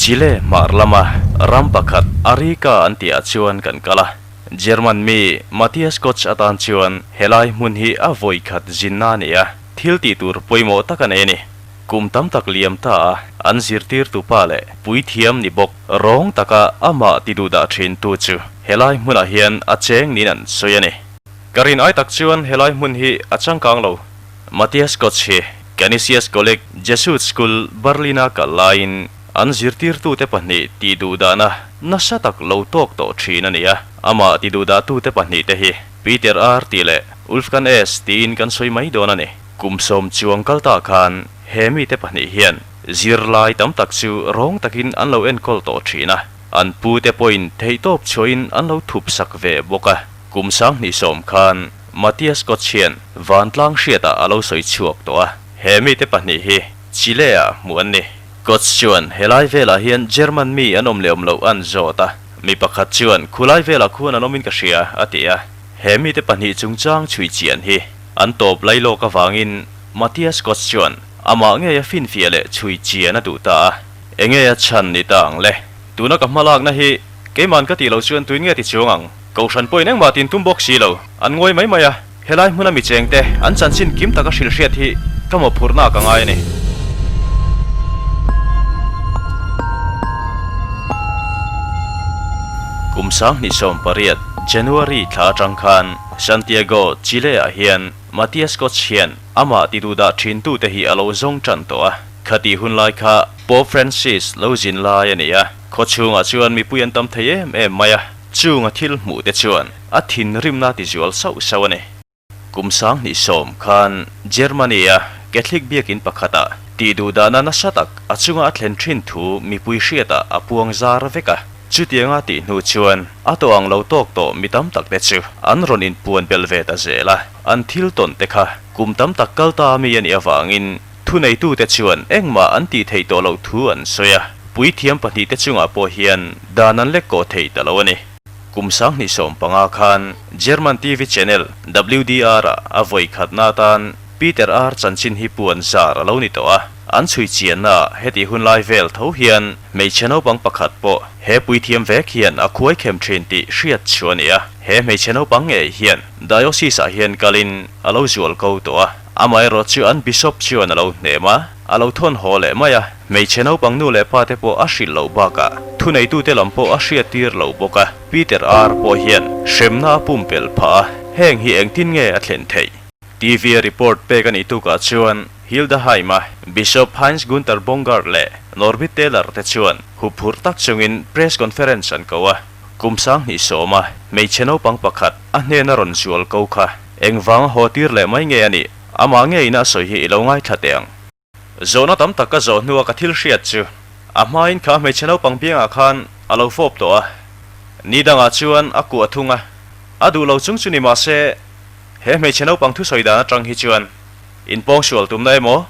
Chile hmar lama ram pakhat Arica an tihah chuan kan kal a. German mi Matthias Koch atan chuan helai hmun hi a vawi khat zinna a ni a, thil tih tur pawimawh tak a nei a ni. Kum tam tak liam ta a, an zirtirtu pa leh puithiam ni bawk rawng taka amah ti duhdah thintu chu helai hmunah hian a cheng niin an sawi a ni. Ka rin ai tak chuan helai hmun hi a changkang lo. Matthias Koch hi Canisius Kolleg Jesuit School Berlin-a kal laiin an zirtirtute pahnih tih duhdahna nasa tak lo tawk tawh thin a ni a. Amah ti duhdahtute pahnihte hi Peter R tih leh Ulfkan S tiin kan sawi mai dawn a ni. Kum sawm chuang kal ta khan he mite pahnih hian zirlai tam tak chu rawng takin an lo enkawl tawh thin a, an pute pawhin theihtawp chhuahin an lo thup sak ve bawk a. Kum sanghnih sawm khan Matthias Koch hian vantlang hriatah a lo sawi chhuak tawh a, he mite pahnih hi Chile-ah hmuh an ni. Koch chuan helai velah hian German mi an awm leh awm loh an zawt a, mi pakhat chuan khulai velah khuan an awmin ka hria a ti a, he mite pahnih chungchang chhui chian hi an tawp lai lawk avangin Matthias Koch chuan amah ngei a finfiah leh chhui chian a duh ta a, enge a chhan ni ta ang le? Tuna ka hmalakna hi keiman ka tih loh chuan tuin nge ti chuang ang? Kohhran pawhin engmah tin tum bawk si lo, an ngawi mai mai a, helai hmuna mi chengte an chanchin kim taka hrilh hriat hi ka mawhphurhna ah ka ngai a ni. Kum 2018 January thla atang khan Santiago, Chile ah hian Matias Koch hian amah ti duhdah thintute hi a lo zawng tan tawh a. Khatih hun lai kha Pope Francis lo zin lai a ni a, khaw chhungah chuan mipui an tam thei em em mai a, chunga thil hmuh te chuan a thinrimna ti zual sauh sauh a ni. Kum 2010 khan Germany-a Catholic biakin pakhatah tih duhdahna nasa tak a chunga a thlen thin thu mipui hriatah a puang zar vek a. Chutianga tih hnu chuan a tawh ang lo tawk tawh mi tam tak te chu an rawn inpuan belh ve ta zel a, an thil tawn te kha kum tam tak kal ta mi a nih avangin Thuneitute chuan engmah an tih theih tawh loh thu an sawi a, puithiam pahnihte chungah pawh hian dan an lek kawh thei ta lo a ni. Kum 2015 khan German TV channel WDR-ah a vawi khatna atan Peter R chanchin hi puan zar a lo ni tawh a, an chhui chiannaah heti hun lai vel tho hian hmeichhe naupang pakhat pawh he puithiam vek hian a khuai khem thin tih hriat chu a ni a, he hmeichhe naupang ngei hian diocese-ah hian kalin a lo zual ko tawh a. Amaherawh chu an Bishop chuan a lo hnem a, a lo thawn haw leh mai a. Hmeichhe naupang nu leh pa te pawh a hrilh loh bakah thuneitute lam pawh a hriattir lo bawk a. Peter R pawh hian hremna a pumpelh phah a, heng hi engtin nge a thlen theih? TV a report pek a nih tukah chuan Hildesheim-a Bishop Heinz Gunther Bongard leh Norbit Taylor te chuan huphurh tak chungin press conference an ko a. Kum 2010 a hmeichhe naupang pakhat a hnena rawn zual ko kha Engvang a haw tir leh mai nge a nih? Amah nge ina a sawi hi i lo ngaithla teh ang. Zawhna tam tak ka zawh hnua ka thil hriat chu a hmain kha hmeichhe naupang biangah khan a lo fawp tawh a, ni dangah chuan a kuah thung a, a duh lo chung chu ni mah se he hmeichhe naupang thusawi dan atang hi chuan inpawngsual tumna emaw,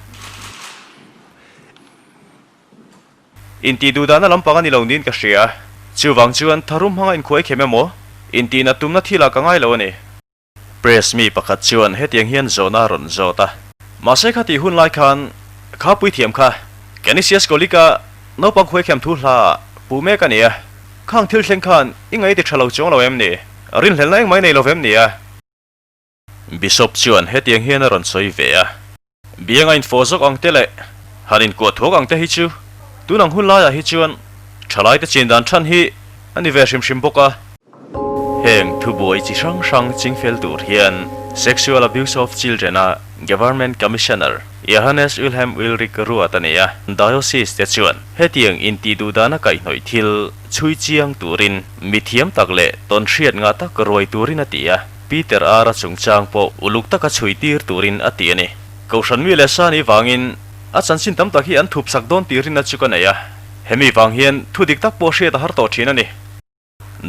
Intih duhdahna lampang a ni lo niin ka hria. Chuvang chuan tharum hmanga inkhuai khem emaw, intihna tumna thilah ka ngai lo a ni. Press mi pakhat chuan hetiang hian zawhna a rawn zawt a. Mahse kha tih hun lai khan kha puithiam kha Canisius College-a naupang khuai khem thu hla ah puh mek a ni a. Khang thil thleng khan i ngaih ti tha lo chuang lo em ni? Rinhlelhna engmah i nei lo vem ni a? Bishop chuan hetiang hian a rawn sawi ve a. Bianga infawh zawk ang te leh han inkuah thuak ang te hi chu tun ang hun laiah hi chuan thalaite chin dan than hi a ni ve hrim hrim bawk a. Heng thubuai chi hrang hrang chingfel tur hian Sexual Abuse of Children-a Government Commissioner Johannes Wilhelm Ulrich ruat a ni a. Diocese te chuan hetiang intihduhdahna kaihhnawih thil chhui chiang turin mithiam tak leh tawnhriat ngah tak ruai turin a ti a. Peter Ara chungchang pawh uluk taka chhui tir turin a ti a ni. Kohhran mi leh sa nih vangin a chanchin tam tak hi an thup sak dawn tih rinna chu ka nei a, hemi vang hian thu dik tak pawh hriat a har tawh thin a ni.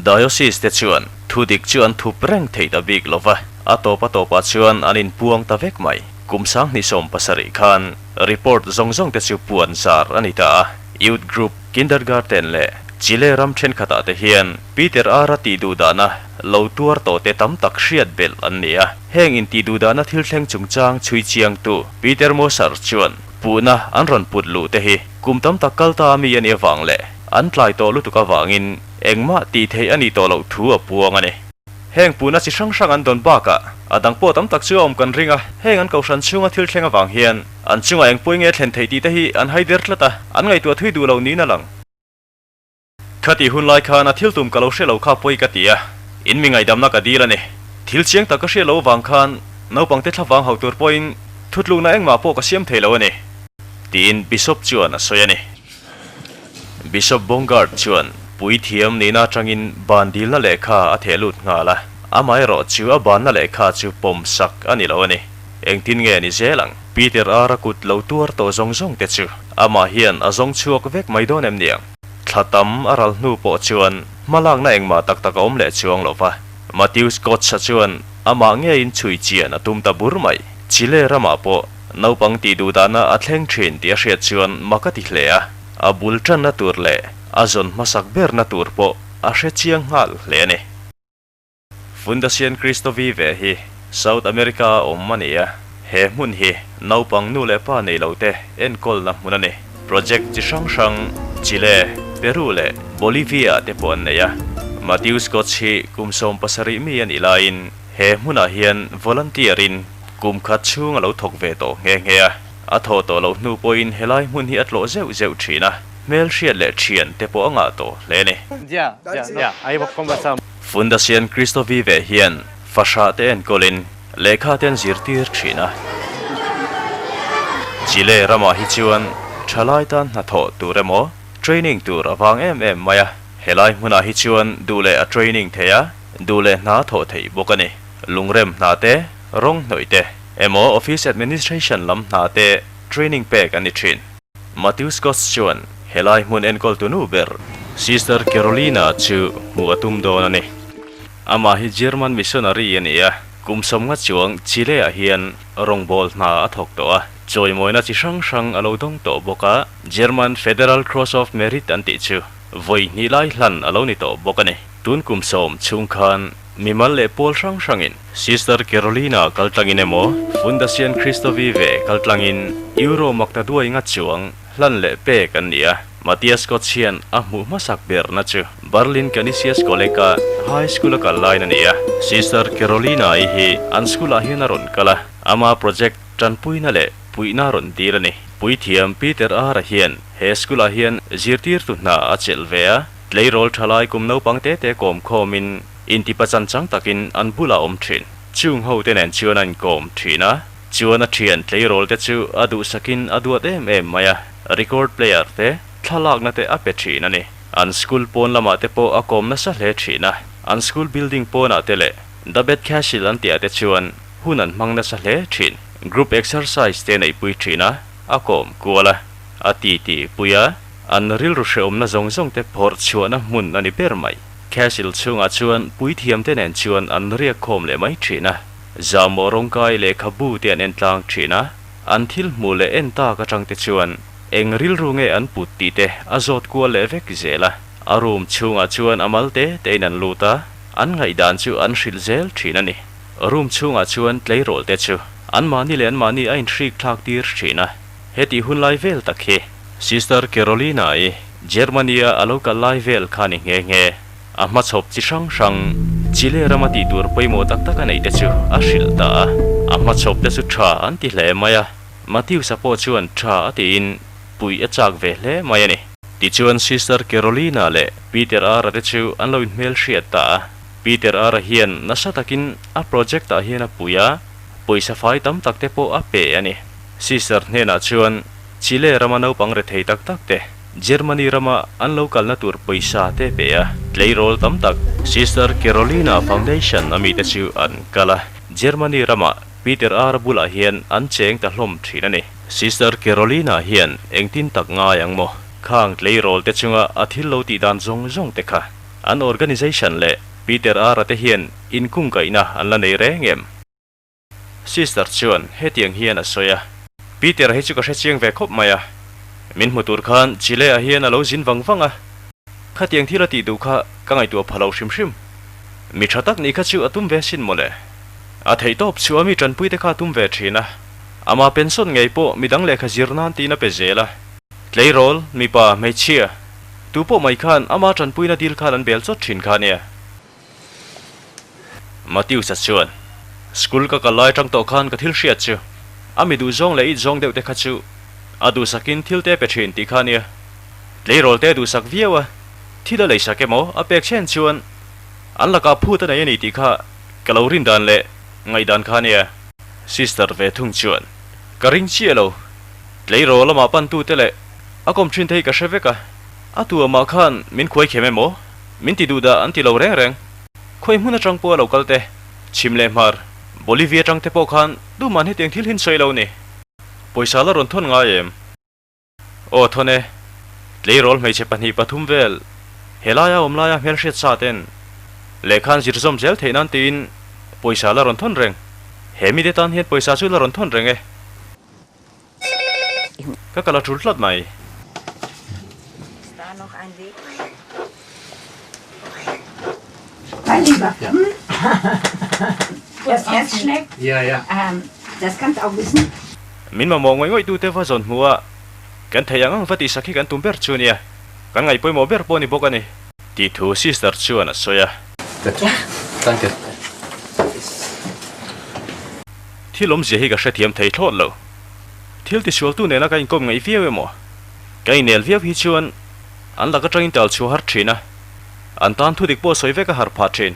Diocese te chuan thu dik chu an thup reng thei ta bik lo va, a tawp a tawpah chuan an inpuang ta vek mai. Kum 2017 khan report zawng zawng te chu puan zar a ni ta a, Youth Group, Kindergarten leh Chile ram thenkhatah te hian Peter Ara tih duhdahna lo tuar tawh te tam tak hriat belh an ni a. Heng intih duhdahna thil thleng chungchang chhui chiangtu Peter Moser chuan puhna an rawn put luh te hi kum tam tak kal ta ami a nih avang leh an tlai tawh lutuk avangin engmah tih theih a nih tawh loh thu a puang a ni. Heng puhna chi hrang hrang an dawn bakah a dang pawh tam tak chu a awm kan ring a, heng an kohhran chhunga thil thleng avang hian an chungah eng pawi nge thlen theih tih te hi an haider tlat a, an ngaihtuah thui duh lo niin a lang. Khatih hun lai khan a thil tum ka lo hre lo kha pawi ka ti a, in mi ngaihdamna ka dil a ni. Thil chiang tak ka hriat loh avang khan naupangte thlavang hauh tur pawhin thutlukna engmah pawh ka siam thei lo a ni, tiin Bishop chuan a sawi a ni. Bishop Bongard chuan puithiam nihna atangin ban dilna lehkha a theh lut nghal a, amaherawh chu a banna lehkha chu pawm sak a ni lo a ni. Engtin nge ni zel ang? Peter Ara kut lo tuar tawh zawng zawng te chu amah hian a zawng chhuak vek mai dawn em niang? Thla tam a ral hnu pawh chuan hmalakna engmah tak tak a awm leh chuang lo va. Matthew Scotch-a chuan amah ngeiin chhui chian a tum ta bur mai. Chile ramah pawh naupang tih duh dahna a thleng thin tih a hriat chuan mak a ti hle a, a bul tanna tur leh a zawn hmasak berna tur pawh a hre chiang nghal hle a ni. Fundación Cristo Vive hi South America a awm a ni a, he hmun hi naupang nu leh pa nei lo te enkawlna hmun a ni. Project chi hrang hrang Chile, Peru leh Bolivia te pawh an nei a. Mateus Koch hi kum 70 mi a nih laiin he hmunah hian volunteer in kum khat chhung a lo thawk ve tawh nghe nghe a. A thawh tawh loh hnu pawhin helai hmun hi a tlawh zeuh zeuh thin a, hmelhriat leh thian te pawh a ngah tawh hle a ni. Fundación Cristo Vive hian fahrah te enkawlin lehkha te an zirtir thin a. Chile ramah hi chuan thalai tan hnathawh tur emaw training tur a vang em em mai a, helai hmunah hi chuan duh leh a training thei a, duh leh hna thawh theih bawk a ni. Lungrem hna te, rawng hnawih te emaw office administration lam hna te training pek an ni thin. Matthew Scott chuan helai hmun enkawltu nu ber Sister Carolina chu hmuh a tum dawn a ni. Amah hi German missionary a ni a, kum 50 chuang Chile-ah hian rawngbâwl hna a thawk tawh a, chawimawina chi hrang hrang a lo dawng tawh bawk a, German Federal Cross of Merit an tih chu vawi hnih lai hlan a lo ni tawh bawk a ni. Tun kum sawm chhung khan mimal leh pawl hrang hrangin Sister Carolina kaltlangin emaw Fundación Cristo Vive kaltlangin Euro makta duai nga chuang hlan leh pek an ni a. Matthias Koch hian a hmuh hmasak berna chu Berlin Canisius Kolleg-a high school a kal lain a ni a. Sister Carolina-i hi an school-ah hian a rawn kal a, ama project tanpuina leh puihna a rawn dil a ni. Puithiam Peter Ara hian he school-ah hian zirtirtu hna a chelh ve a. Tleirawl thalai kum naupang te te kawm khawmin intipa chanchang takin an bulah awm thin. Chung ho te nen chuan a inkawm thin a, chuan a thian tleirawl te chu a duhsakin a duat em em mai a, record player te, thlalakna te a pe thin a ni. An school pawn lamah te pawh a kawm nasa hle thin a, an school building pawnah te leh The Bed Castle an tihah te chuan hun an hmang nasa hle thin. Group exercise te neihpui thin a, a kawm kual a, a titi pui a. An rilru hrehawmna zawng zawng te phawrh chhuahna hmun a ni ber mai. Castle chhungah chuan puithiamte nen chuan an riak khawm leh mai thin a. Zamawh rawngkai lehkhabu te an en tlang thin a. An thil hmuh leh en tak atang te chuan eng rilru nge an put tih te a zawt kual leh vek zel a. A room chhungah chuan a mal te tein an lut a, an ngaihdan chu an hrilh zel thin a ni. Room chhungah chuan tleirawl te chu anmahni leh anmahni a inhrik thlak tir thin a. Hetih hun lai vel tak hi Sister Carolina-i Germany-a a lo kal lai vel kha ni nghe nghe. A hmachhawp chi hrang hrang Chile rama tih tur pawimawh tak tak a neih te chu a hrilh ta a. A hmachhawp te chu tha an ti hle mai a, Matthews-a pawh chuan tha a tiin puih a chak ve hle mai a ni. Tichuan Sister Carolina leh Peter Ara te chu an lo inhmelhriat ta a. Peter Ara hian nasa takin a project-ah hian a pui a, pawisa fai tam tak te pawh a pe a ni. Sister hnenah chuan Chile rama naupang rethei tak tak te, Germany rama an lo kalna tur pawisa te pe a, tleirawl tam tak Sister Carolina Foundation a mite chu an kal a, Germany rama Peter Ara bulah hian an cheng ta hlawm thin a ni. Sister Carolina hian engtin tak ngai ang maw? Khang tleirawl te chunga a thil lo tih dan zawng zawng te kha an organisation leh Peter Ara te hian inkungkaihna an la nei reng em? Sister chuan hetiang hian a sawi a. Peter hi chu ka hre chiang ve khawp mai a. Min hmu tur khan Chile ah hian a lo zin vang vang a. Khatiang thil a tih duh kha ka ngaihtuah pha lo hrim hrim. Mi tha tak nih kha chu a tum ve sin mawle. A theih tawp chu a mi tanpui te kha a tum ve thin a. Ama pension ngei pawh midang lehkha zir nan tiin a pe zel a. Tleirawl, mipa, hmeichhia. Tu pawh mai khan ama tanpuina dil khan an bel chawt thin kha nia. Matius-a chuan, School ka kal lai atang tawh khan ka thil hriat chu a mi duh zawng leh it zawng deuh te kha chu a duhsakin thil te pe thin tih kha nia. Tleirawl te duhsak viau a, thil a leisak emaw a pek chen chuan an lakah phut a nei a ni tih kha ka lo rin dan leh ngaihdan kha nia. Sister ve thung chuan, Ka ring chiah lo. Tleirawl lamah pantute leh a kawm thin te hi ka hre vek a, a tu amah khan min khuai khem emaw min ti duh dah an ti lo reng reng. Khawi hmun atang pawh a lo kal te, chhim leh hmar, Bolivia atang te pawh khan duhman hetiang thil hin sawi lo ni. Pawisa la rawn thawn ngai em? Aw thawn e, tleirawl hmeichhe pahnih pathum vel helaia awm laia hmelhriat sa ten lehkha an zir zawm zel theih nan tiin pawisa la rawn thawn reng. He mite tan hian pawisa chu la rawn thawn reng e. Ka kal a tul tlat mai. Min mamawh ngawih ngawih tute va zawn hmu a, kan theih ang ang va tihsak hi kan tum ber chu nia, kan ngaih pawimawh ber pawh a ni bawk a ni. Tih thu sister chuan a sawi a. Thil awmzia hi ka hrethiam thei thlawt lo. Thil tisualtu nena ka inkawm ngaih viau emaw? Ka inel viau hi chuan an lak atangin tal chhuah har thin a, an tan thudik pawh sawi vek a har phah thin.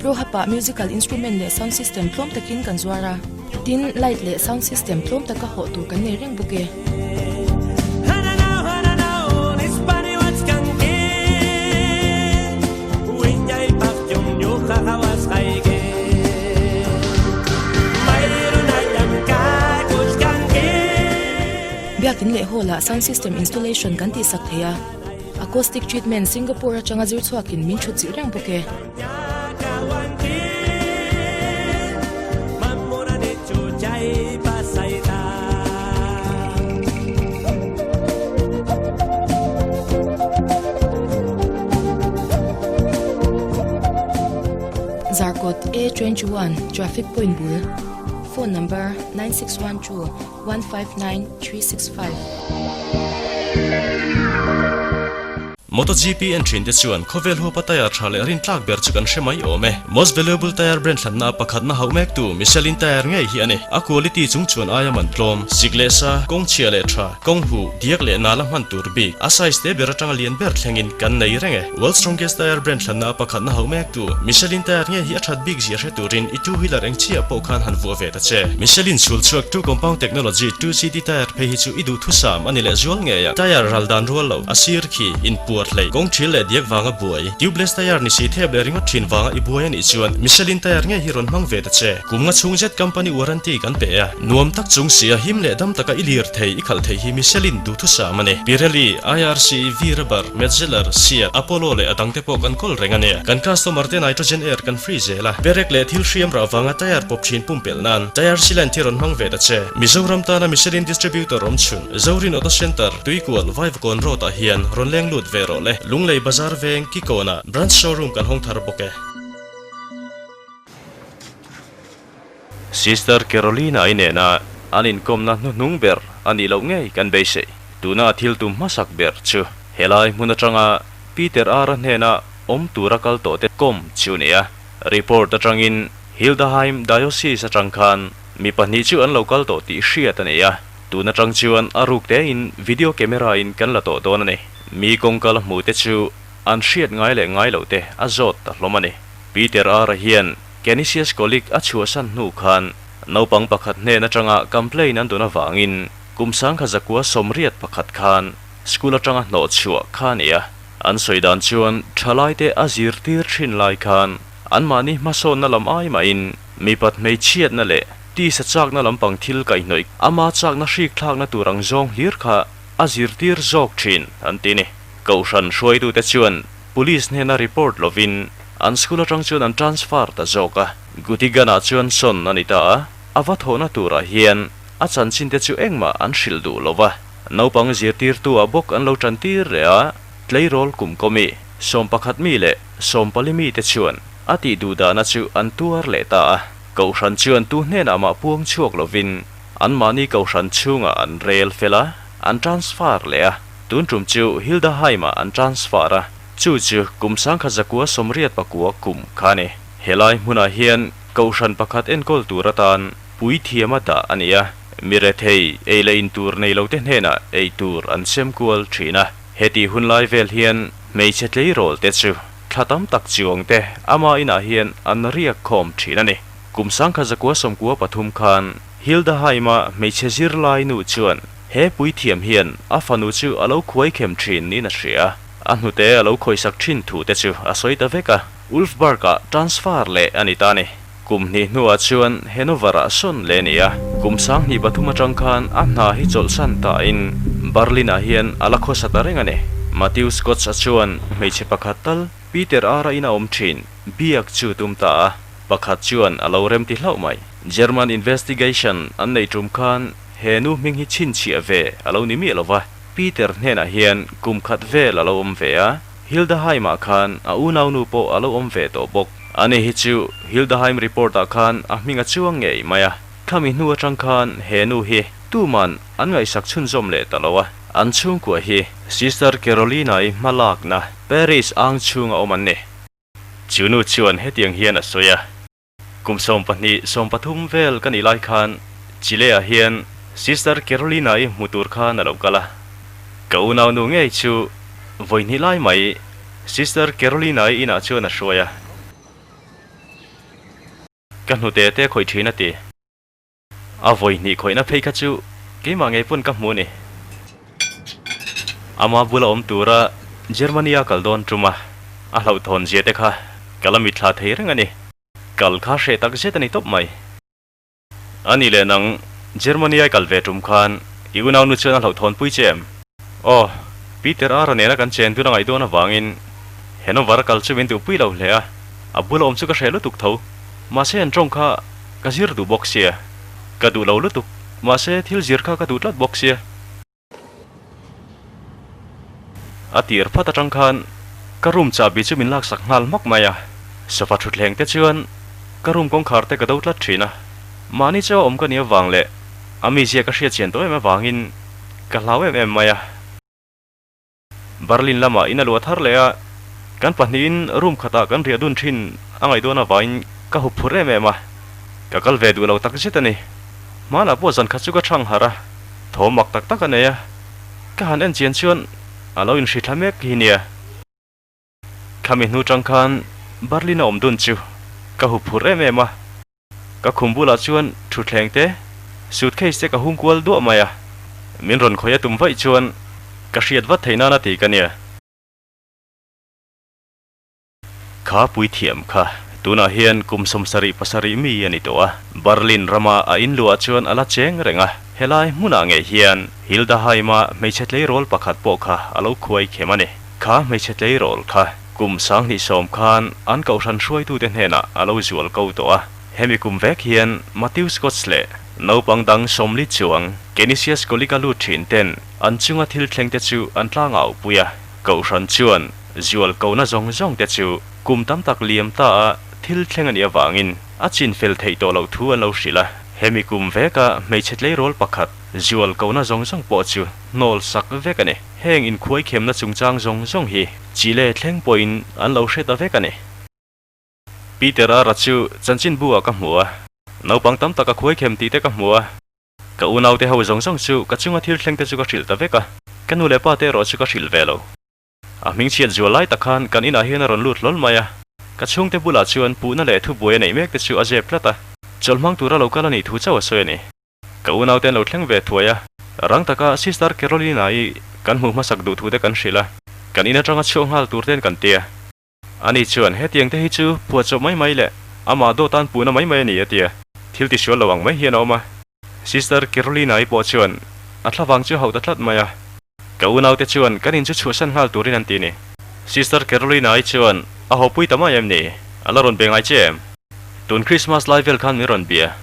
Prohap-ah musical instrument leh sound system tlawm takin kan zuar a, tin light leh sound system tlawm taka hawh tur kan nei reng bawk e. Biakin leh hall-ah sound system installation kan tihsak thei a, acoustic treatment Singapore atanga zir chhuakin min thut chilh reng bawk e. Zarkawt A 21 Traffic Point bul Phone number 9612 159 365. MotoGP en thin te chuan khawvel huapa tyre tha leh rintlak ber chu kan hre mai awm e. Most valuable tyre brand hlanna pakhatna hauh mektu Michelin tyre ngei hi a ni. A quality chung chuan aia man tlawm, sik leh sa, kawng chhia leh tha, kawng huh, diak leh nala hman tur bik, a size te ber atanga lian ber thlengin kan nei reng e. World strongest tyre brand hlanna pakhatna hauh mektu Michelin tyre ngei hi a that bik zia hre turin i two wheeler eng chiah pawh khan han vuah ve ta che. Michelin chhul chhuak two compound technology 2CT tyre phei hi chu i duhthusam a ni leh zual ngei a. Tyre ral dan rual lo, a sir khi, inpuar hlei, kawng thil leh diak vanga buai, tubeless tyre ni si thep leh ringawt thin vanga i buai a nih chuan Michelin tyre ngei hi rawn hmang ve ta che. Kum nga chhung zet company warranty kan pe a, nuam tak chung si a him leh dam taka i lir thei i khalh thei hi Michelin duhthusam a ni. Pirelli, IRC, V-Rubber, Metzeler, Seat, Apollo leh a dangte pawh kan kawl reng a nia. Kan customer te nitrogen air kan free zel a, perek leh thil hriam rah vanga tyre pawp thin pumpelh nan tyre sealant hi rawn hmang ve ta che. Mizoram tana Michelin distributor awm chhun, Zorin Auto Centre, Tuikual, Vaivakawn Road ah hian rawn leng lut ve rawh le. Lunglei Bazar veng, Kikawnah branch showroom kan hawng thar bawk e. Sister Carolina-i nena an inkawmna hnuhnung ber a nih loh ngei kan beisei. Tuna a thil tum hmasak ber chu helai hmun atanga Peter R-a hnena awm tura kal tawh te kawm chu ni a. Report atangin Hildaheim Diocese atang khan mi pahnih chu an lo kal tawh tih hriat a ni a. Tun atang chuan a ruk tein video camera in kan la tawh dawn a ni. Mi kawngkal hmuh te chu an hriat ngai leh ngai loh te a zawt ta hlawm a ni. Peter R-a hian Canisius College a chhuahsan hnu khan naupang pakhat hnen atanga complaint an dawn avangin kum sangkha zakua sawmriat pakhat khan school atanga hnawh chhuah kha a ni a. An sawi dan chuan thalaite a zirtir thin lai khan anmahni hmasawnna lam ai mahin mipat hmeichhiatna leh tisa chakna lampang thil kaihhnawih ama chakna hrikthlakna tur ang zawng hlir kha a zirtir zawk thin an ti ni. Kohhran hruaitute chuan Police hnena report lovin an school atang chuan an transfer ta zawk a. Gutigan-ah chuan sawn a ni ta a, a va thawhna turah hian a chanchin te chu engmah an hrilh duh lo va. Naupang zirtirtu-ah bawk an lo tantir leh a, tleirawl kum kawmi, 11 mi leh 14 mi te chuan a tih duh dahna chu an tuar leh ta a. Kohhran chuan tu hnenah mah puang chhuak lovin. Anmahni kohhran chhungah an rel fel a, an transfer leh a. Tun tum chu Hildaheim-ah an transfer a, chu chu kum 1989 kum kha a ni. Helai hmunah hian kohhran pakhat enkawl tur atan puithiam a dah a ni a, mi rethei ei leh in tur nei lote hnenah ei tur an sem kual thin a. Hetih hun lai vel hian hmeichhe tleirawl te chu thla tam tak chuang te ama inah hian an riak khawm thin a ni. Kum 1993 khan Hildaheim-a hmeichhe zirlai nu chuan he puithiam hian a fanu chu a lo khuai khem thin niin a hria. A hnute a lo khawisak thin thu te chu a sawi ta vek a, Ulfberg-ah transfer leh a ni ta a ni. Kum hnih hnuah chuan Hanover-ah sawn leh a ni a, kum 2003 atang khan a hna hi chawlhsan tain Berlin-ah hian a la khawsa ta reng a ni. Matthew Scotts-a chuan hmeichhe pakhat tal Peter R-a in a awm thin biak chu tum ta a, pakhat chuan a lo remti hlauh mai. German investigation an nei tum khan he nu hming hi chhinchhiah ve a lo ni miah lo va, Peter hnenah hian kum khat vel a lo awm ve a, Hildaheim-ah khan a unaunu pawh a lo awm ve tawh bawk. Ani hi chu Hildaheim report-ah khan a hming a chuang ngei mai a, khami hnu atang khan he nu hi tuman an ngaihsak chhunzawm leh ta lo a. An chhungkua hi Sister Carolina-i hmalakna Paris ang chhunga awm an ni. Chu nu chuan hetiang hian a sawi a. Kum 12, 13 vel ka nih lai khan Chile-ah hian Sister Carolina-i hmu tur khan a lo kal a. Ka unaunu ngei chu vawi hnih lai mai Sister Carolina-i inah chuan a hruai a. Ka hnute te khawih thin a ti. A vawi hnih khawihna phei kha chu keimah ngei pawn ka hmu a ni. Ama bula awm tura Germany-a kal dawn tum a, a hlauhthawn zia te kha ka la mitthla thei reng a ni. Kal kha hreh tak zet a ni tawp mai. A ni leh nang, Germany ai kal ve tum khan i unaunu chuan a hlauhthawnpui che em? Aw, Peter Ara nena kan chen dun a ngaih dawn avangin Hanover a kal chu min duhpui lo hle a, a bula awm chu ka hreh lutuk tho. Mahse an tawng kha ka zir duh bawk sia. Ka duh lo lutuk, mahse thil zir kha ka duh tlat bawk sia. A tir phat atang khan ka room chahbi chu min laksak nghal hmak mai a, sofa thutthleng te chuan ka room kawngkhar te ka do tlat thin a, mahni chaw a awm ka nih avang leh a mizia ka hriatchian tawh em avangin ka hlau em em mai a. Berlin lamah in a luah thar leh a, kan pahnihin room khatah kan riah dun thin a ngaih dawn avangin ka hup phur em em a, ka kal ve duh lo tak zet a ni. Hmanah pawh zan khat chu ka thang harh a, thaw mak tak tak a nei a, ka han en chian chuan a lo inhri thla mek hi nia. Khami hnu tang khan Berlin a awm dun chu ka hup phur em em a. Ka khum bulah chuan thutthleng te, suitcase te ka hung kual duah mai a, min rawn khawih a tum vaih chuan ka hriat vat theih nana ti ka nia. Kha puithiam kha tunah hian kum 77 mi a ni tawh a, Berlin rama a in luah chuan a la cheng reng a, helai hmunah ngei hian Hildaheim-a hmeichhe tleirawl pakhat pawh kha a lo khuai khem a ni. Kha hmeichhe tleirawl kha Kum 2010 khan an kohhran hruaitute hnenah a lo zual ko tawh a. Hemi kum vek hian Matthew Scotts leh naupang dang 40 chuang Canisius College-a lut thin ten an chunga thil thlengte chu an tlang au pui a. Kohhran chuan zual kona zawng zawngte chu kum tam tak liam ta a thil thleng a nih avangin a chin fel theih tawh loh thu an lo hrilh a. Hemi kum veka hmeichhe tleirawl pakhat zual kona zawng zawng pawh chu hnawl sak vek a ni. Heng inkhuaikhemna chungchang zawng zawng hi Chile thleng pawhin an lo hre ta vek a ni. Peter Ara chu chanchinbu ah ka hmu a, naupang tam tak a khuaikhem tih te ka hmu a, ka unaute ho zawng zawng chu ka chunga thil thleng te chu ka hrilh ta vek a, ka nu leh pa te erawh chu ka hrilh ve lo. A hming chhiat zual lai tak khan kan inah hian a rawn lut hlawl mai a, ka chhungte bulah chuan puhna leh thubuai a neih mek te chu a zep tlat a, chawlhmang tura lo kal a nih thu chauh a sawi a ni. Ka unaute an lo thleng ve thuai a, rang taka Sister Carolina-i kan hmuh hmasak duh thute kan hrilh a, kan in atanga chhuak nghal tur ten kan ti a. Ani chuan hetiang te hi chu phuahchawp mai mai leh amah dawt tan puhna mai mai a ni a ti a, thil tisual lo ang mai hian a awm a. Sister Carolina-i pawh chuan a thlavang chu a hauh ta tlat mai a, ka unaute chuan kan in chu chhuahsan nghal turin an ti a ni. Sister Carolina-i chuan a hawpui ta mai em ni? A la rawn be ngai che em? Tun Christmas lai vel khan min rawn bia.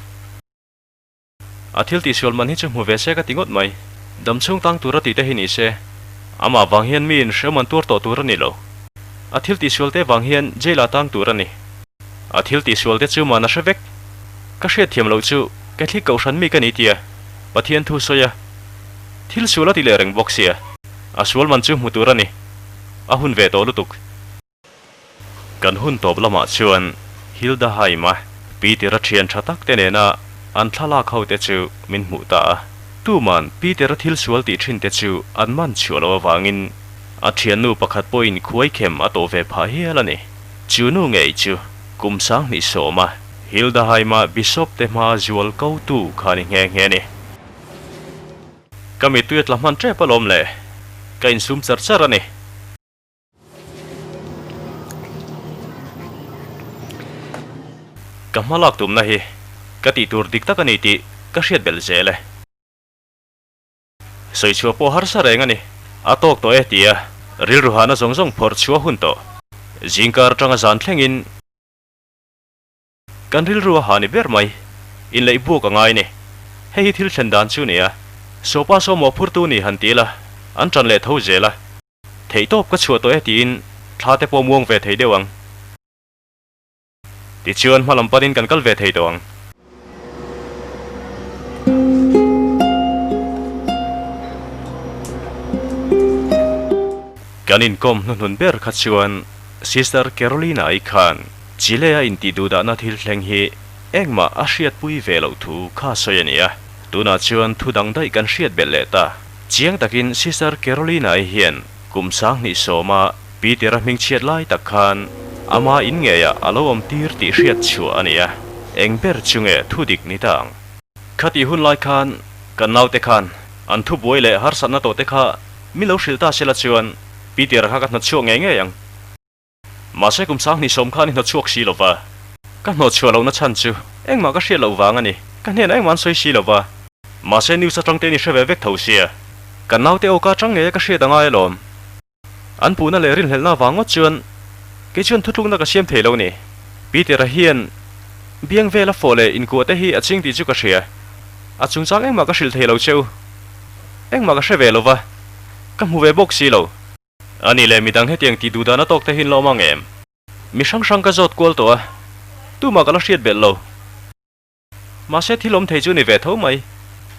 A thil tihsual man hi chu hmu ve se ka ti ngawt mai. Dam chhung tang tur a tih te hi ni se. Amah vang hian miin hrehawm an tuar tawh tur a ni lo. A thil tihsual te vang hian jail ah tang tur a ni. A thil tihsual te chu man a hre vek. Ka hriat thiam loh chu Catholic kohhran mi ka ni tia. Pathian thu sawi a, thil sual a ti leh reng bawk sia, a sual man chu hmu tur a ni, a hun ve tawh lutuk. Kan hun tawp lamah chuan Hilda Haima, Peter-a thian tha tak te nena an thlalak ho te chu min hmuh ta a. Tuman Peter-a thil sual tih thin te chu an man chhuah loh avangin a thiannu pakhat pawhin khuaikhem a tawh ve phah hial a ni. Chu nu ngei chu kum 2010 a Hilda Haima Bishop te hma zual ko tu kha ni nghe nghe a ni. Ka mittui a tla hman tep alawm le, ka insum char char a ni. Ka hma lak tumna hi ka tih tur dik tak a ni tih ka hriat belh zel e. Sawi chhuah pawh harsa reng a ni. A tawk tawh e tia rilru hahna zawng zawng phawrh chhuah hun tawh. Zingkar atanga zan thlengin kan rilru a ha ni ber mai. Inleih buak a ngai ni. Hei hi thil thlen dan chu nia. Sawpa saw mawhphurtu ni han ti la, an tan leh tho zel a. Theih tawp ka chhuah tawh e tiin thla te pawh muang ve thei deuh ang. Tichuan hma lam panin kan kal ve thei tawh ang. Kan inkawm hnuhnun ber kha chuan Sister Carolina-i khan Chile-a intihduhdahna thil thleng hi engmah a hriatpui ve loh thu kha sawi a ni a. Tunah chuan thu dang daih kan hriat belh leh ta. Chiang takin Sister Carolina-i hian kum 2010 a Peter-a hmingchhiat lai tak khan ama in ngeiah a lo awm tir tih hriat chhuah a ni a, eng ber chu nge thu dik ni ta ang? Khatih hun lai khan kan naute khan an thubuai leh harsatna tawh te kha min lo hrilh ta sela chuan Peter-a kha ka hnawtchhuak ngei ngei ang. Mahse kum 2010 khan i hnawtchhuak si lova, ka hnawtchhuah lohna chhan chu engmah ka hriat loh vang a ni, ka hnenah engmah an sawi si lova. Mahse news atang te in i hre ve vek tho sia, kan naute awka atang ngeia ka hriat a ngai alawm. An puhna leh rinhlelhna avang ngawt chuan kei chuan thutlukna ka siam thei lo ni. Peter-a hian biang vela fawh leh inkuah te hi a ching tih chu ka hria, a chungchang engmah ka hrilh thei lo cheu, engmah ka hre ve lova, ka hmu ve bawk si lo. A nih leh midang hetiang tih duh dan a tawk te hi an la awm ang em? Mi hrang hrang ka zawt kual tawh a, tumah ka la hriat belh lo. Mahse thil awm thei chu ni ve tho mai.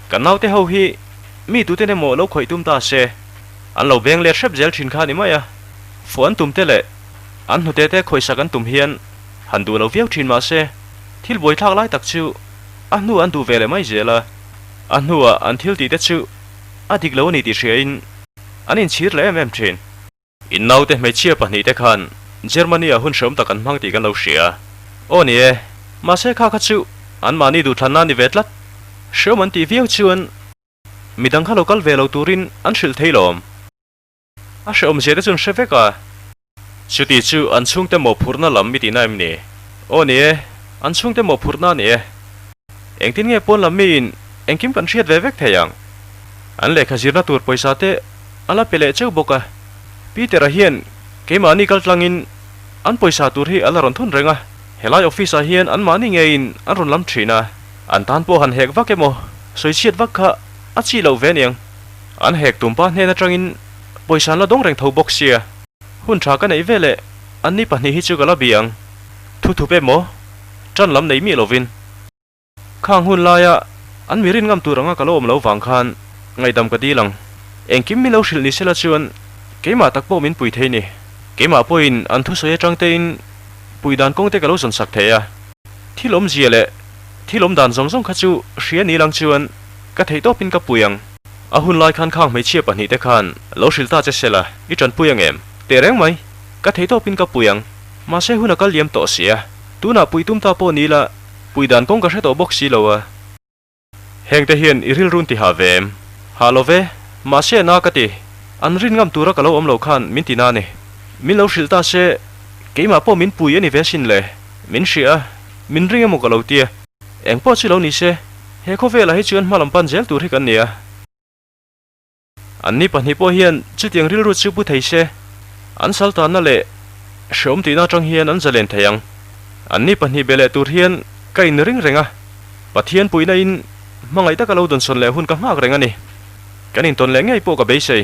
Kan naute ho hi mi tuten emaw lo khawih tum ta se, an lo beng let hrep zel thin kha a ni mai a. Fuh an tum te leh an hnute te khawihsak an tum hian han duh lo viau thin mahse thil buaithlak lai tak chu a hnu an duh ve leh mai zel a. A hnuah an thil tih te chu a dik lo a ni tih hriain An inchhir leh em em thin. In naute hmeichhia pahnihte khan Germany-ah hun hreawm tak an hmang tih kan lo hria. Aw ni e, mahse kha kha chu anmahni duhthlanna a ni ve tlat. Hreawm an tih viau chuan midang kha lo kal ve lo turin an hrilh thei lawm. A hreawmzia te chu an hre vek a. Chuti chu an chhungte mawhphurhna lam i tihna em ni? Aw ni e, an chhungte mawhphurhna a ni e. Engtin nge pawn lam miin engkim kan hriat ve vek thei ang? An lehkha zirna tur pawisa te a la pe leh cheu bawk a. Peter-a hian keimahni kal tlangin an pawisa tur hi a la rawn thun reng a, helai office-ah hian anmahni ngeiin an rawn lam thin a. An tan pawh han hek vak emaw sawichhiat vak kha a chi loh ve aniang. An hek tumpa hnen atangin pawisa an la dawng reng tho bawk sia. Hun tha ka neih veleh anni pahnih hi chu ka la bia ang. Thu thup emaw tan lam nei miah lovin. Khang hun laia an mi rin ngam tur anga ka lo awm lo vang khan ngaihdam ka dil ang. Engkim min lo hrilh ni sela chuan keimah tak pawh min pui thei ni. Keimah pawhin an thusawi atang tein pui dan kawng te ka lo zawn sak thei a. Thil awmzia leh thil awm dan zawng zawng kha chu hria ni lang chuan ka theih tawpin ka pui ang. A hun lai khan khang hmeichhia pahnih te khan lo hrilh ta che sela i tanpui ang em? Teh reng mai, ka theih tawpin ka pui ang. Mahse hun a kal liam tawh si a, tunah pui tum ta pawh ni la, pui dan kawng ka hre tawh bawk si lo a. Heng te hian i rilrun ti hah ve em? Hah lo ve, mahse na ka ti. An rin ngam tura ka lo awm lo khan min ti na ni. Min lo hrilh ta se, keimah pawh min pui a ni ve sin le. Min hria a, min ring emaw ka lo tia. Eng pawh chu lo ni se, he khawvelah hi chuan hma lam pan zel tur hi kan ni a. Anni pahnih pawh hian chutiang rilru chu pu thei se, an saltanna leh hreawm tihna atang hian an zalen thei ang. Anni pahnih be leh tur hian ka inring reng a, Pathian puihna in hmangaih taka lo dawnsawn leh hun ka nghak reng a ni. Kan intawn leh ngei pawh ka beisei.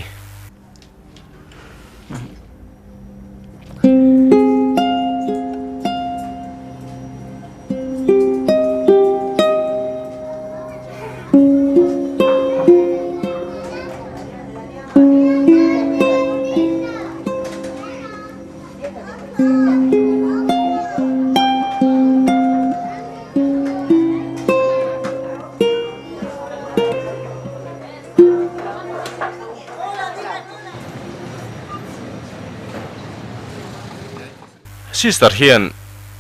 Sister hian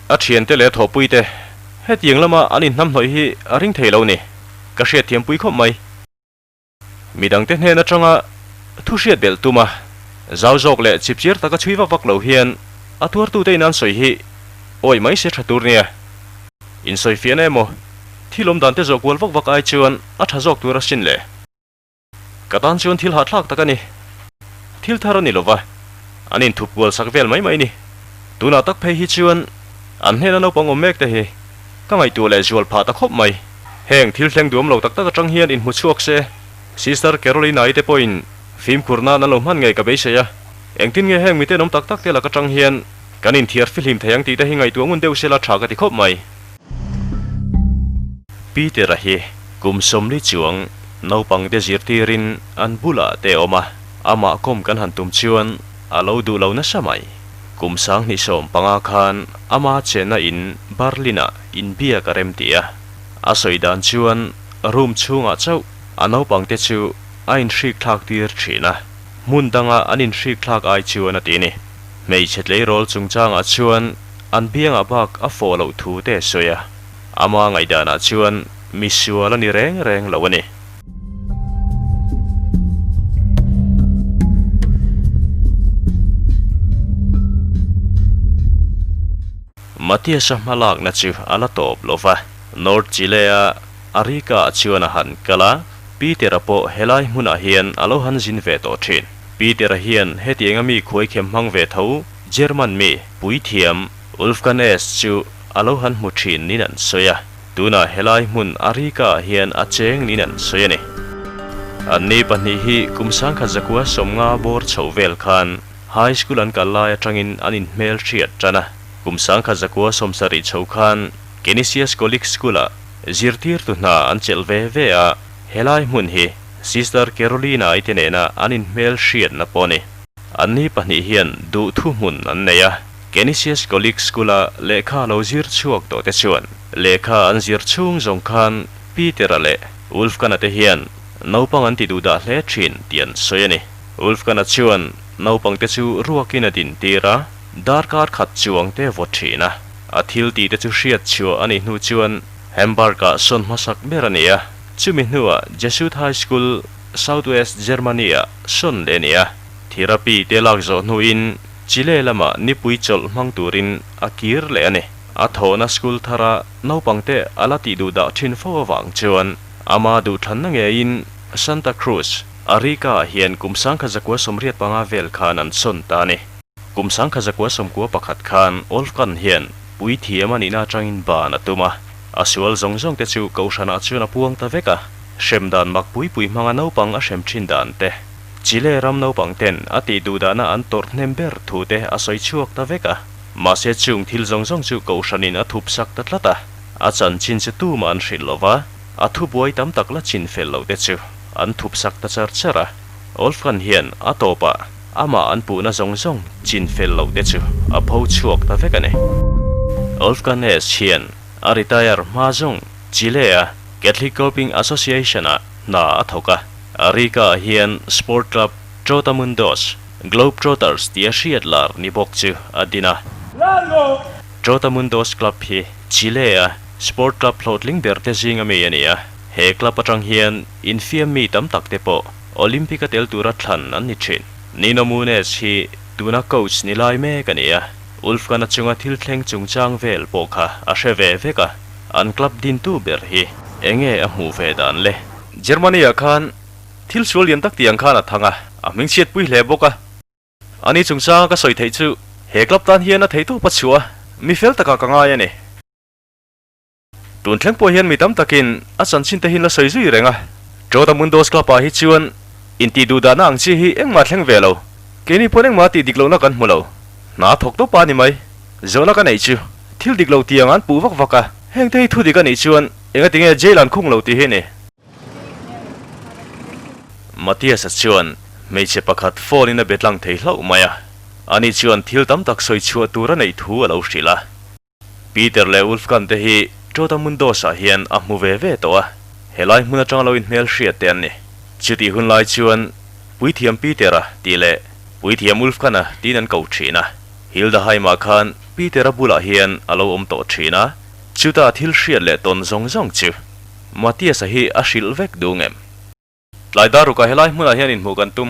a thiante leh a thawhpuite hetiang lama an inhnamhnawih hi a ring thei lo ni. Ka hriatthiampui khawp mai. Midangte hnen atanga thu hriat belh tum a, zau zawk leh chipchiar taka chhui vak vak lo hian a tuartute in an sawi hi awih mai se tha tur nia. Insawifiahna emaw thil awm dan te zawh kual vak vak ai chuan a tha zawk tur asin le. Ka tan chuan thil hahthlak tak a ni. Thil thar a ni lova, an inthup kual sak vel mai mai ni. Tunah tak phei hi chuan an hnena naupang awm mek te hi ka ngaihtuah leh zual phah ta khawp mai. Heng thil thleng duam lo tak tak atang hian inhmu chhuak se, Sister Carolina-i te pawhin fimkhur nan an lo hman ngei ka beisei a. Engtin nge heng miten awm tak tak te lak atang hian kan inthiar fihlim thei ang tih te hi ngaihtuah ngun deuh sela tha ka ti khawp mai. Peter-a hi kum 40 chuang naupang te zirtirin an bulah te awm a, amah kawm kan han tum chuan a lo duh lo nasa mai. Kum 2015 khan ama chenna in Berlin-ah inbiak a rem ti a. A sawi dan chuan room chhungah chauh a naupang te chu a inhrik thlak tir thin a, hmun danga an inhrik thlak ai chuan a ti ni. Hmeichhe tleirawl chungchangah chuan an biangah bak a fawh loh thu te a sawi a, ama ngaihdanah chuan misual a ni reng reng lo a ni. Matias-a hmalakna chu a la tawp lo va, North Chile-a Arica-ah chuan a han kal a, Peter-a pawh helai hmunah hian a lo han zin ve tawh thin. Peter-a hian hetianga mi khuaikhem hmang ve tho German mi puithiam Wolfgang S. chu a lo han hmu thin niin an sawi a, tunah helai hmun Arica-ah hian a cheng niin an sawi a ni. Anni pahnih hi kum 1950 bawr chhoh vel khan High School an kal lai atangin an inhmelhriat tan a, kum 1970 chho khan Canisius College School-ah zirtirtu hna an chelh ve ve a, helai hmun hi Sister Carolina-i te nena an inhmelhriatna pawh a ni. Anni pahnih hian duh thuhmun an nei a, Canisius College School-a lehkha lo zir chhuak tawh te chuan lehkha an zir chhung zawng khan Peter-a leh Wolfgang-a te hian naupang an ti duhdah hle thin tih an sawi a ni. Wolfgang-a chuan naupangte chu ruakin a dintir a, darkar khat chuang te vaw thin a. A thil tih te chu hriat chhuah a nih hnu chuan Hamburg-ah sawn hmasak ber a ni a, chumi hnuah Jesuit High School, South West Germany-ah sawn leh a ni a. Therapy te lak zawh hnuin Chile lamah nipui chawlh hmang turin a kir leh a ni. A thawhna school thara naupangte a la tih duh dah thin fo avang chuan ama duhthlanna ngeiin Santa Cruz, Arica-ah hian kum 1985 vel khan an sawn ta a ni. Kum 1991 khan Wolfgang hian puithiam a nihna atangin ban a tum a, a sual zawng zawng te chu kohhranah chuan a puang ta vek a, hrem dan mak pui pui hmanga naupang a hrem thin dan te, Chile ram naupang ten a tih duhdahna an tawrh hnem ber thu te a sawi chhuak ta vek a. Mahse chung thil zawng zawng chu kohhranin a thup sak ta tlat a, a chanchin chu tumah an hrilh lo va, a thubuai tam tak la chin fel lo te chu an thup sak ta char char a. Wolfgang hian a tawpah amah an puhna zawng zawng chin fel loh te chu a pho chhuak ta vek a ni. Wolfgang S. hian a retire hma zawng Chile-a Catholic Golfing Association-ah hna a thawk a. Arica-ah hian sport club Trotamundos, Globetrotters tia hriat lar ni bawk chu a din a. Trotamundos Club hi Chile-a sport club hlawhtling ber te zinga mi a ni a. He club atang hian infiam mi tam tak te pawh Olympic-a tel tura thlan an ni thin. Nino Munez hi tuna coach ni lai mek a ni a, Ulfkana chunga thil thleng chungchang vel pawh kha a hre ve vek a, an club dintu ber hi enge a hmuh ve dan le? Germany-ah khan thil sual lian tak tiang khan a thang a, a hmingchhiatpui hle bawk a. Ani chungchanga ka sawi theih chu he club tan hian a theihtawp a chhuah a, mi fel takah ka ngai a ni. Tun thleng pawh hian mi tam takin a chanchin te hi la sawi zui reng a, Trotamundos Club ah hi chuan intih duh dahna ang chi hi engmah thleng ve lo, keini pawn engmah tih dik lohna kan hmu lo. Hna thawk tawp a ni mai. Zawhna ka neih chu thil dik lo tiang an puh vak vak a, heng te hi thu dik a nih chuan engatinge jail an khung lo tih hi ni. Matias-a chuan hmeichhe pakhat phone in a be tlang thei hlauh mai a, ani chuan thil tam tak sawi chhuah tur a neih thu a lo hrilh a. Peter leh Wolfgang te hi Trotamundos-ah hian a hmu ve ve tawh a, helai hmun atanga lo inhmel hriat te an ni. Chutih hun lai chuan Puithiam Peter-a tih leh Puithiam Wolfgang-a tiin an ko thin a. Hilda Haimah khan. Peter-a bulah hian a lo awm tawh thin a, chuta thil hriat leh tawn zawng zawng chu Matias-a hi a hrilh vek duh ngem? Tlai darukah helai hmunah hian inhmuh kan tum.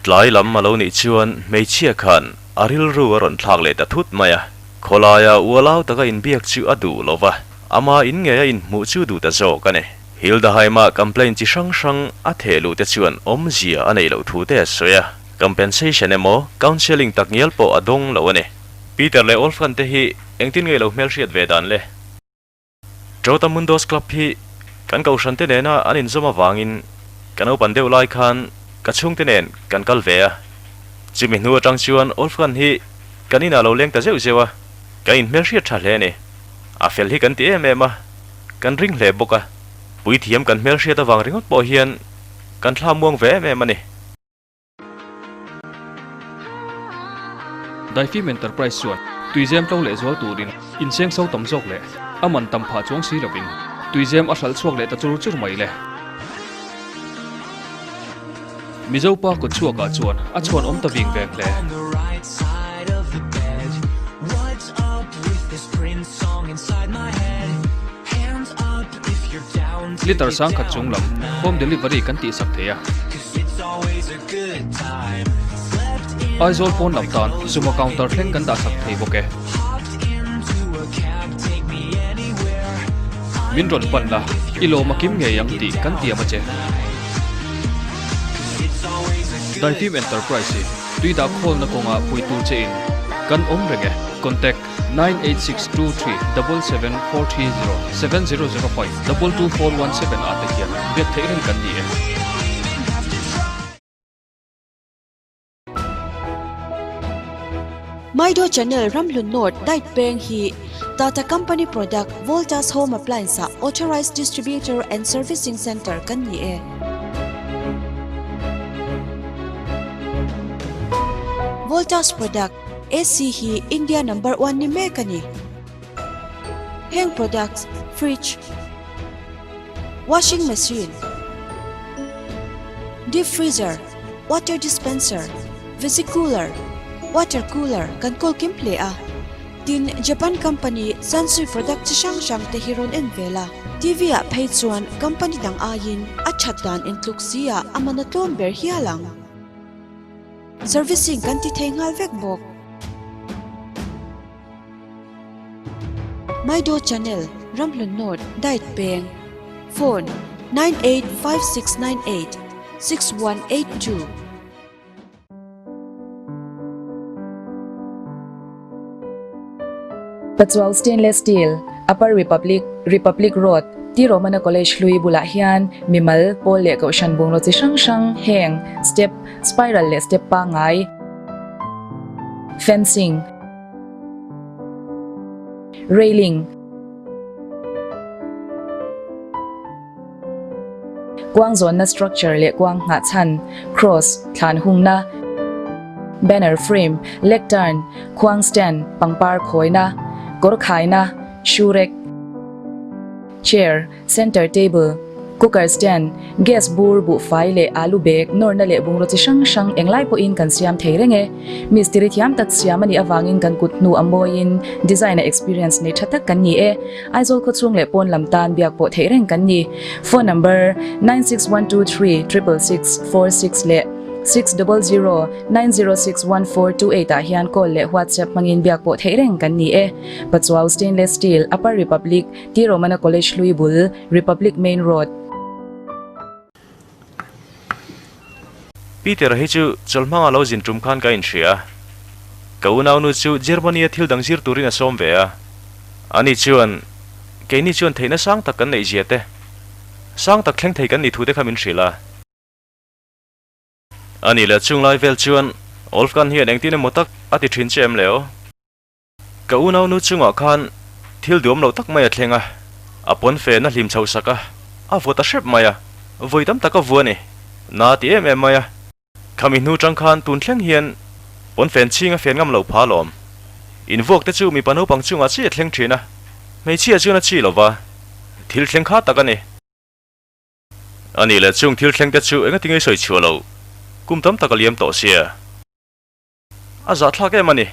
Tlai lam a lo nih chuan hmeichhia khan a rilru a rawn thlak leh ta thut mai a, khawlaia ualau taka inbiak chu a duh lo va, ama in ngei a inhmuh chu duh ta zawk a ni. Hildaheim-ah complaint chi hrang hrang a theh luh te chuan awmzia a neih loh thu te a sawi a, compensation emaw counselling takngial pawh a dawng lo a ni. Peter leh Wolfgang te hi engtin nge lo hmelhriat ve dan le? Trotamundos Club hi kan kohhran te nena an inzawm avangin ka naupan deuh lai khan ka chhungte nen kan kal ve a. Chumi hnu atang chuan Wolfgang hi kan inah lo leng ta zeuh zeuh a, kan inhmelhriat tha hle a ni. A fel hi kan ti em em a, kan ring hle bawk a. Puithiam kan hmelhriat avang ringawt pawh hian kan thla muang ve em em a ni. Daifim Enterprise chuan tuizem tlo leh zual turin inseng so tam zawk leh a man tam phah chuang si lovin tuizem a hralh chhuak leh ta chur chur mai le. Mizo pa kut chhuakah chuan a chhuan awm ta ving veng hle. Litre sangkhat chung lam home delivery kan tihsak thei a. Aizawl pawn lam tan Zuma counter thleng kan dahsak thei bawk e. Min rawn pan la, i lawm a kim ngei ang tih kan tiam a che. Daifim Enterprise hi tui dah khawlna kawnga puitu che in kan awm reng e. Contact. 9862377430 7005 22417 ah te hian biak theih reng kan ni e. Maido Channel Ramhlun North Diet Peng hi Tata Company Product Voltas Home Appliance ah Authorized Distributor and Servicing Centre kan ni e. Voltas Product AC hi India number one ni mek a ni. Heng products, fridge, washing machine, deep freezer, water dispenser, veggie cooler, water cooler kan kawl kim hle a. Tin, Japan company Sansui product chi hrang hrang te hi rawn en vel a. TV ah phei chuan company dang aiin a that dan intluk si ah a man a tlawm ber hial ang. Servicing kan ti thei nghal vek bawk. Maido Channel, Ramhlun North, Diet Peng, Phone, 985698 6182. Pachuau Stainless Steel, Upper Republic, Republic Road, T Romana College hlui bulah hian mimal, pawl leh kohhran bungraw chi hrang hrang heng, step, Spiral leh step pangngai, fencing, railing, kuang zawnna structure leh kuang nghah chhan, cross, thlan hungna, banner frame, lectern, khuang stand, pangpar khawina, kawr khaina, shoe rack, chair, Center table, cooker stand, gas bur, buhfai leh alu bag, nawrna leh bungraw chi hrang hrang englai pawhin kan siam thei reng e. Mistiri thiam tak siam a nih avangin kan kut hnu a mawiin design a experience nei tha tak kan ni e. Aizawl khawchhung leh pawn lam tan biak pawh theih reng kan ni. Phone number, 96123 666 46 leh 600 9061428 ah hian call leh WhatsApp hmangin biak pawh theih reng kan ni e. Pachuau Stainless Steel, Upper Republic, T Romana College hlui bul, Republic Main Road. Peter hi chu chawlhmanga lo zin tum khan ka inhria a, ka unaunu chu Germany-a thil dang zir turin a sawm ve a. Ani chuan, Keini chuan theihna sang tak kan neih zia te, sang tak thleng thei kan nih thu te kha min hrilh a. Ani leh chunglai vel chuan Wolfgang hian engtin emaw tak a ti thin che em le aw? Ka unaunu chungah khan thil duam lo tak mai a thleng a, a pawn fen a hlim chhoh sak a, a vawt a hrep mai a, vawi tam tak a vu a ni. Na ti em em mai a. Khami hnu tang khan tun thleng hian pawn fen chhing a fen ngam lo pha alawm. Invuak te chu mipa naupang chungah chi a thleng thin a, hmeichhia chuan a chi lo va, thil thleng kha tak a ni. A nih leh chung thil thleng te chu engati nge sawi chhuah lo, kum tam tak a liam tawh sia. A zahthlak em a ni.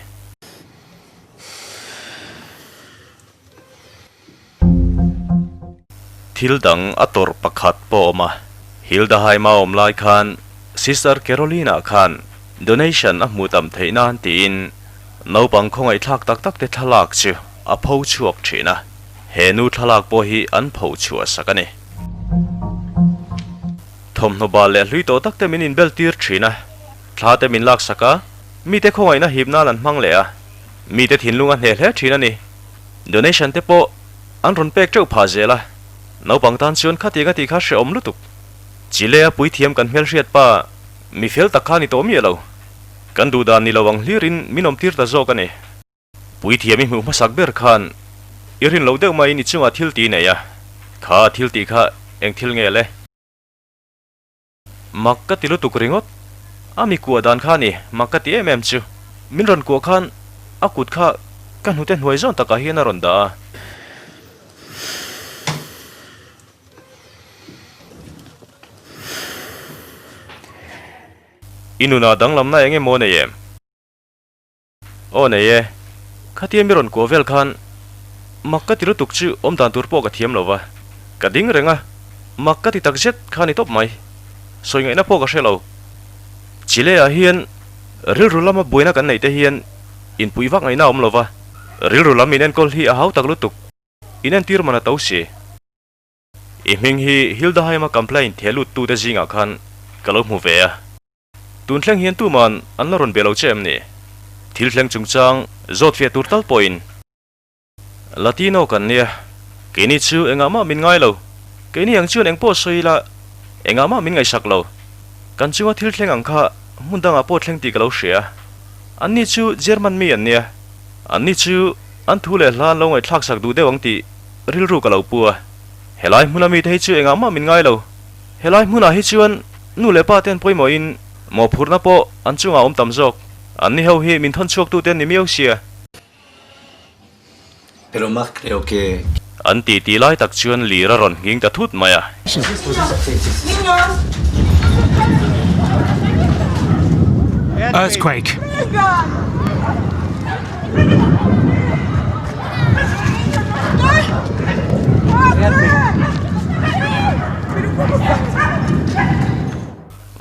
Thil dang a tawrh pakhat pawh a awm a. Hilda Haima awm lai khan Sister Carolina khan donation a hmuh tam theih nan tiin naupang khawngaihthlak tak tak te thlalak chu a pho chhuak thin a. He nu thlalak pawh hi an pho chhuah sak a ni. Thawmhnaw bal leh hlui tawh tak te min inbel tir thin a, thla te min lak sak a, mite khawngaihna hip nan an hmang leh a, mite thinlung a hneh hle thin a ni. Donation te pawh an rawn pek teuh phah zel a, naupang tan chuan khatiang a tih kha hrehawm lutuk. Chile a puithiam kan hmelhriat pa mi fel tak kha ni tawh miah lo. Kan duh dan ni lo ang hlirin min awm tir ta zawk a ni. Puithiam i hmuh hmasak ber khan i rin loh deuh maiin i chungah thil ti nei a, kha thil tih kha eng thil nge le? Mak ka ti lutuk ringawt. A mi kuah dan kha ni, mak ka ti em em chu. Min rawn kuah khan a kut kha ka hnute hnuai zawn takah hian a rawn dah a. I nunah danglamna eng emaw nei em? Aw nei e, khatia mi rawn kuah vel khan mak ka ti lutuk chu awm dan tur pawh ka thiam lo va, ka ding reng a, mak ka ti tak zet kha ni tawp mai. Sawi ngaihna pawh ka hre lo. Chile ah hian rilru lama buaina kan neih te hian inpuih vak ngaihna a awm lo va, rilru lam inenkawl hi a hau tak lutuk, inentir man a to si. I hming hi Hildaheim-a complaint theh lut tute zingah khan ka lo hmu ve a. Tun thleng hian tuman an la rawn be lo che em ni? Thil thleng chungchang zawt fiah tur tal pawhin. Latino kan nia, keini chu engah mah min ngai lo. Keini ang chuan engpawh sawi ila engah mah min ngaihsak lo. Kan chunga thil thleng ang kha hmun dangah pawh thleng tih ka lo hria. Anni chu German mi an nia, anni chu an thu leh hla an lo ngaihthlak sak duh deuh ang tih rilru ka lo pu a. Helai hmuna mite hi chu engah mah min ngai lo. Helai hmunah hi chuan nu leh pa ten pawimawhin mawhphurhna pawh an chungah a awm tam zawk. Anni ho hi min thawn chhuaktute an ni miau sia. Pero más creo que. An ti ti lai tak chuan lir a rawn nghing ta thut mai a. Earthquake.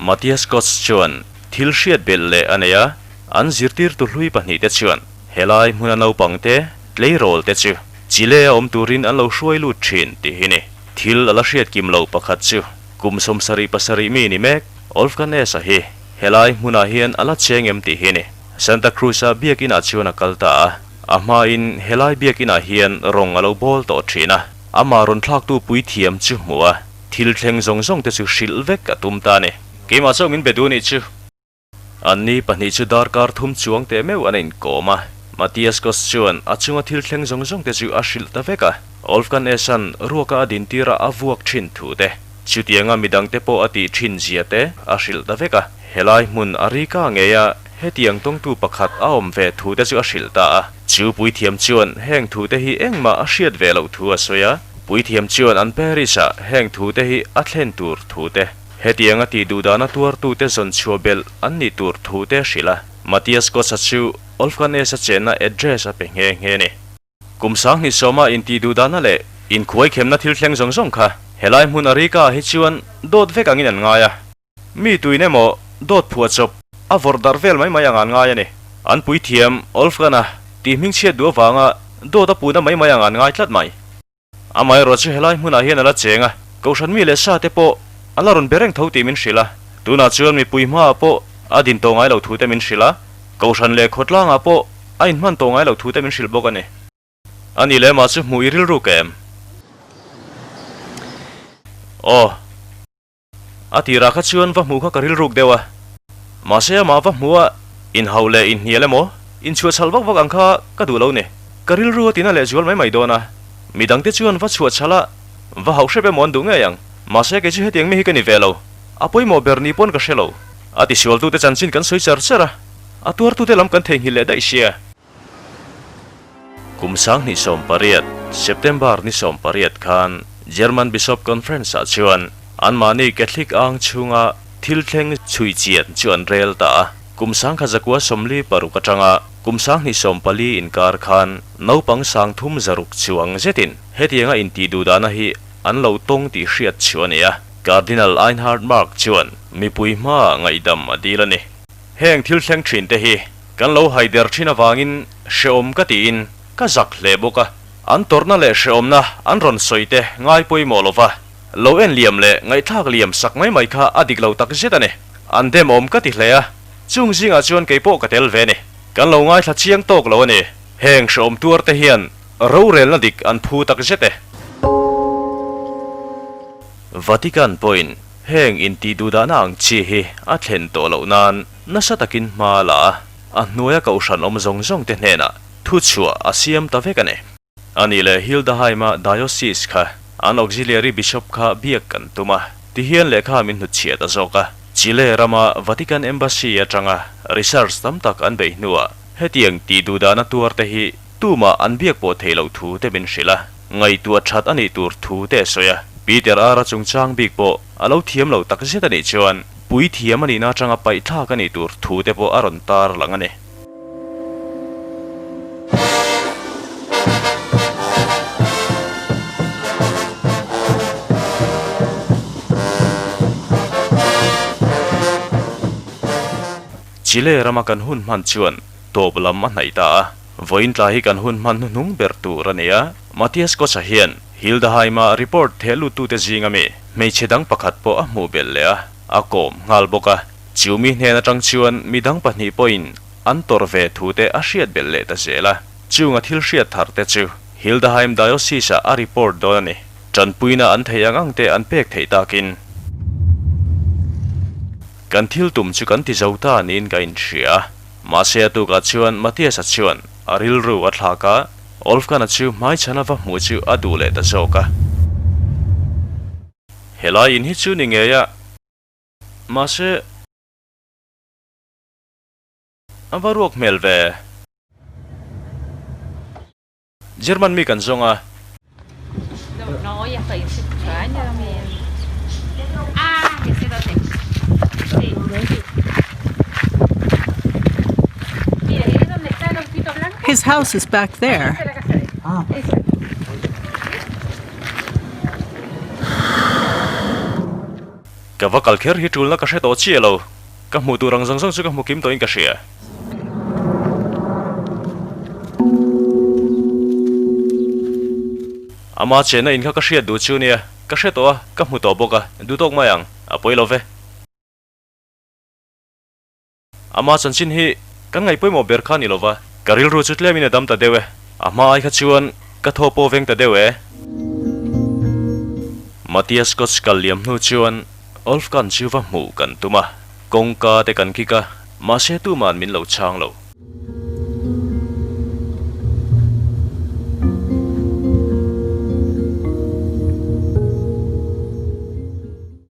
Matthias Koch chuan thil hriat belh leh a nei a, an zirtirtu hlui pahnihte chuan helai hmuna naupangte tleirawl te chu Chile a awm turin an lo hruai lut thin tih hi ni. Thil a la hriat kim lo pakhat chu kum 77 mi ni mek Olfganes-a hi helai hmunah hian a la cheng em tih hi ni. Santa Cruz-a biakinah chuan a kal ta a, a hmain helai biakinah hian rawng a lo bawl tawh thin a, amah rawn thlaktu puithiam chu hmu a, thil thleng zawng zawng te chu hrilh vek a tum ta a ni. Keimah chauh min be duh nih chu. Anni pahnih chu darkar thum chuang teh meuh an inkawm a, Matias Goss chuan a chunga thil thleng zawng zawng te chu a hrilh ta vek a, Olfgan Esan ruaka a dintira a vuak thin thu te, chutianga midangte pawh a tih thin zia te a hrilh ta vek a. Helai hmun a ri ka ngei a, hetiang tawngtu pakhat a awm ve thu te chu a hrilh ta a. Chu puithiam chuan heng thu te hi engmah a hriat ve loh thu a sawi a. Puithiam chuan an parish-ah heng thu te hi a thlen tur thu te, hetiang a tih duhdana tuartute zawn chhuah belh an nih tur thu te a hrilh a. Matias Kosa chu Olfganes-a chenna address a pe nghe nghe a ni. Kum 2010 intih duhdana leh inkhuaikhemna thil thleng zawng zawng kha helai hmun a ri ka ah hi chuan dawt vek angin an ngai a. Mi tuin emaw dawt phuah chawp a vawrh darh vel mai mai ang an ngai a ni. An puithiam Olfgana tih hmingchhiat duh avanga dawt a puhna mai mai ang an ngai tlat mai. Amaherawh chu helai hmunah hian a la cheng a, Kohhran mi leh sa te pawh a la rawn be reng tho tih min hrilh a. Tunah chuan mipui hmaah pawh a din tawh ngai lo thu te min hrilh a, Kohhran leh khawtlangah pawh a inhman tawh ngai lo thu te min hrilh bawk a ni. A ni leh mah chu hmuh i rilru ka em? Aw. A tirah kha chuan va hmuh kha ka rilruk deuh a, mahse amah va hmuh a inhauh leh inhnial emaw, inchhuahchhalh vak vak ang kha ka duh lo ni. Ka rilru a tina leh zual mai mai dawn a, midangte chuan va chhuahchhalh a, va hauh hrep emaw an duh ngei ang. Mahse kei chu hetiang mi hi ka ni ve lo, a pawimawh ber ni pawn ka hre lo. A tisualtute chanchin kan sawi char char a, a tuartute lam kan theihnghilh leh daih sia. Kum 2018, September ni 18 khan German Bishop Conference-ah chuan anmahni Catholic ang chhunga thil thleng chhui chian chu an rel ta a. Kum 1946 atanga kum 2014 inkar khan naupang 36 chuang zetin hetianga intih duhdahna hi. an lo tawng tih hriat chu a ni a. Cardinal Einhard Mark chuan mipui hmaah ngaihdam a dil a ni. Heng thil thleng thin te hi kan lo haider thin avangin hrehawm ka tiin ka zak hle bawk a. An tawrhna leh hrehawmna an rawn sawi te ngai pawimawh lova lo en liam leh ngaihthlak liam sak mai mai kha a dik lo tak zet a ni. An demawm ka ti hle a, chung zingah chuan kei pawh ka tel ve a ni. Kan lo ngaithla chiang tawk lo a ni. Heng hrehawm tuar te hian rorelna dik an phu tak zet e. Vatican pawhin heng intihduhdahna ang chi hi a thlen tawh loh nan nasa takin hma a la a, a hnuaia kohhran awm zawng zawng te hnenah thuchhuah a siam ta vek a ni. A nih leh Hildahheim-a Diocese kha an Auxiliary Bishop kha biak kan tum a, tihian lehkha min hnutchhiah ta zawk a. Chile rama Vatican Embassy atanga research tam tak an beih hnuah hetiang tih duhdahna tuar te hi tumah an biak pawh theih loh thu te min hrilh a, ngaihtuah that a nih tur thu te a sawi a. Peter Ara chungchang bik pawh a lo thiam lo takzet a nih chuan puithiam a nihna atanga paihthlak a nih tur thu te pawh a rawn tar lang a ni. Chile rama kan hun hman chuan tawp lam a hnaih ta a, vawiin tla hi kan hun hman hnuhnung ber tur a ni a. Matthias Koch-a hian Hildahheim-a report theh luttute zinga mi hmeichhe dang pakhat pawh a hmuh belh leh a, a kawm nghal bawk a. Chu mi hnen atang chuan midang pahnih pawhin an tawrh ve thu te a hriat belh leh ta zel a. Chunga thil hriat thar te chu Hildahheim Diocese-ah a report dawn a ni. Tanpuina an theih ang ang te an pek theih takin. Kan thil tum chu kan ti zo ta niin ka inhria a. Mahse a tukah chuan Matthias-a chuan a rilru a thlak a, Olfkan-a chu hmaichhana va hmuh chu a duh leh ta zawk a. Helai in hi chu ni ngei a. Mahse, a va ruak hmel ve. German mi kan zawng a. His house is back there. Ka va kal kher hi tulna ka hre tawh chiah lo, ka hmuh tur ang zawng zawng chu ka hmu kim tawhin ka hria. Ama chenna in kha ka hriat duh chu nia, ka hre tawh a, ka hmu tawh bawk a, duh tawk mai ang, a pawi lo ve. Ama chanchin hi kan ngaih pawimawh ber kha a ni lo va, ka rilru chu tlemin a dam ta deuh e. A hma ai kha chuan ka thaw pawh veng ta deuh e. Matthias Koch kal liam hnu chuan Olfkan chu va hmuh kan tum a, kawngka te kan kik a, mahse tuman min lo chhang lo.